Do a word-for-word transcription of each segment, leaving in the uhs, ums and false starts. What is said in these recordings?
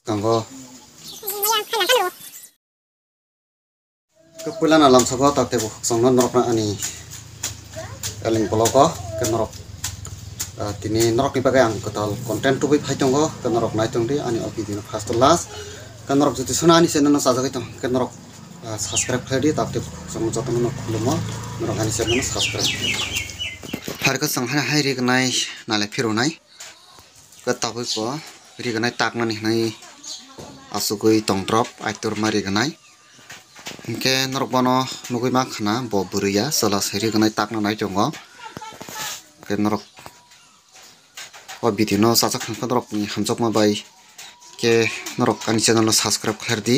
Tongo. Ke puila na lamsao tak tebo khokchangno norokno ani eling vlog o ke norok, ah, tini norokni bagwi ang kwtal content tubui phai tongo, ke norok nai tongdi ani o video no first to last. Ke norok jodi sono ani channel no chajagwi tong ke norok, ah, subscribe khlai di, tak tebo khokchangno jotono no khulumo, norok ani channel no subscribe khlai di. Phar khe chwng hai hai rignai nale phirunai. Ke tabuk bo rignai taknani hinwi asugwi tongdrop aitor ma rignai. Hinkhe norok bono nugwi mankha na bo bwrwi ya chwla se rignai takna nai tongo. Hinkhe norok o video no chajak kha norokni hamjakma bai khe norok ani channel no subscribe khlai di.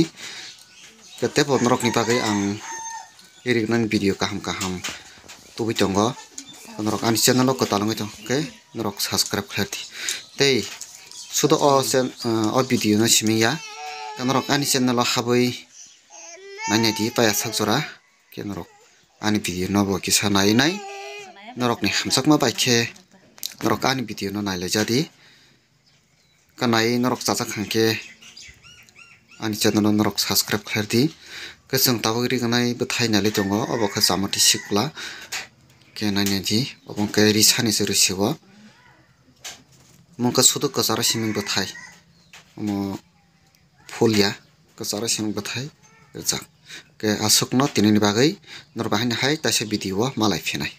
Ke tebo norokni bagwi ang rignani video kaham kaham tubui tongo. Norok ani channel o kwtal wngwi tong khe norok subscribe khlai di. Tei sudo o chan-, o video no simi ya. Norok ani channel o habwi nainai di paya sak jora. Khe norok ani video no bo kisa nai nai. Norokni hamjakma bai khe norok ani video no nailai ja di. Kanai norok chajak kha khe ani channel no norok subscribe khlai di. Khe chwng tabuk rignai bwthai nai tongo, obo khe chamati sikla. Khe nainai di, obo khe risani se risigo. Omo khe sudo kwcharo simi bwthai. Omo phul ya, kwcharo simi bwthai rijak. Khe aswkno tinini bagwi norok bahai hai taisa video o malai phinai.